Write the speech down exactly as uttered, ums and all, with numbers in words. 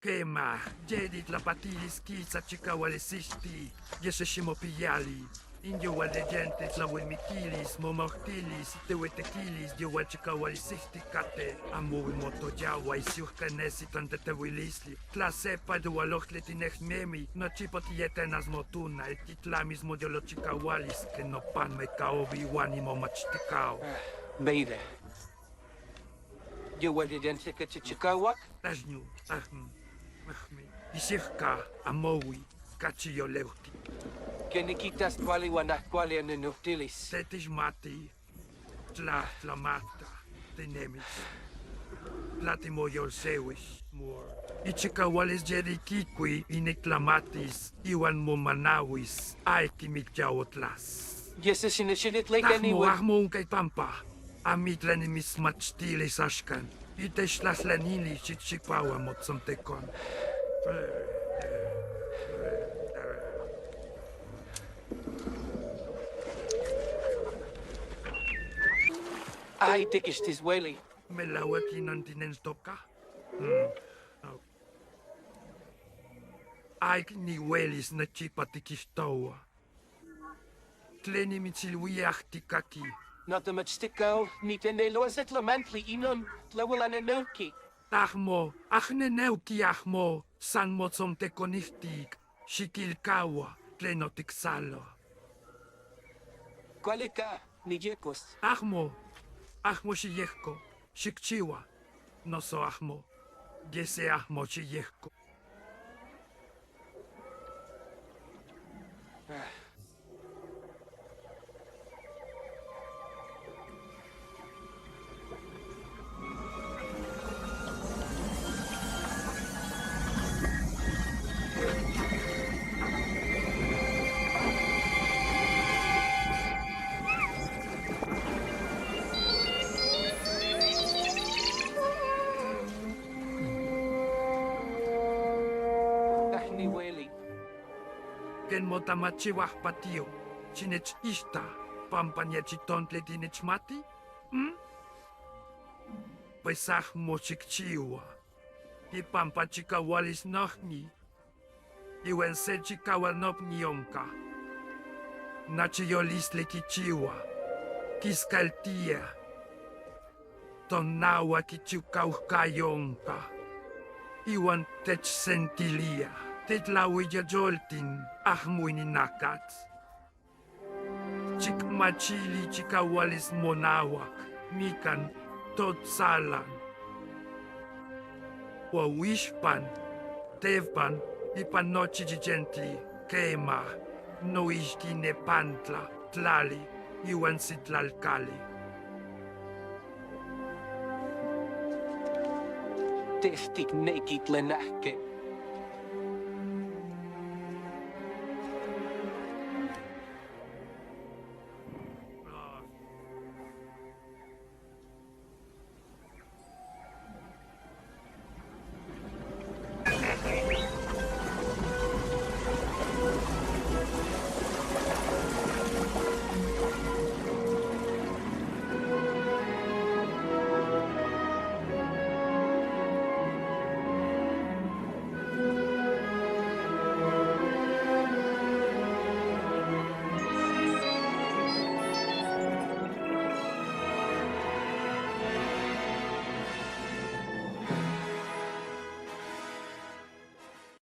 Kema, yedi tlapatilis kisa chikaualis isti, yese simo piali. In yowal de yente tlawilmikilis, momawtilis, tehuetekilis, yowal chikaualis isti kate, amuwi motoyawai siuhkenesi tantetewilistli. Tla sepa yowal ohtli tinehmemi, nochipa tiyeten asmotuna, e titlamis moyolo chikaualis, ke nopan me kaobi wani momachtikau. Meire. Yowal de yente ke chichikauak? Asnu, ahmi, ahmi. Isihka, amowi, kachi yoleuhti. Ke nikitas kuali wan ahkuali a nenuhtilis. Tetis mati, tla, tla mata, tinemis. Tla timoyolsewis, mor. Ichikaualis yedi kikui, inik tlamatis, iwan momanawis, ai kimik yaotlas. Yese sinisili tlekeni. Ahmo, ahmo ungkai pampa. Ami tlani mismachtilis ashkan. Iteshlahlanili chichipaua motsontekon. Ai, tikishtis weli. Melauaki non tinentoka. Mm. Ai, niwelis nochipa tikishtaua. Tleni mitsilwia ahtikaki. Notamachtikau, niteneloa se tlamantli inon, tlawil a neneuki. Ahmo, ah neneuki ahmo, san motsontekon ihtik, shikilkaua, tlen otiksalo. Kuali ka, niyekos. Ahmo, ahmo shiyehko, shikchiua, noso ahmo, yese ahmo shiyehko. Ahni weli. Ken motamachiua ahpatio, chinech ista, pampa ni achiton tle tinech mati? Mm? Pues ahmo shikchiua, ipampa chikaualis nohni, iwan se chikaual nopni onka. Nochi yolistli kichiua, kiskaltia, ton nahuak kichiu kauhkai onka, iwan techsentilia, tetlaui yoyoltin, ahmo ininakatl. Chikmachili chikaualis monahuak, nikan, totsalan, wauishpan, tepan, ipan nochi yiyentli, kema, noishki nepantla, tlali, iwan sitlalkali. Testik neki tlen ahke.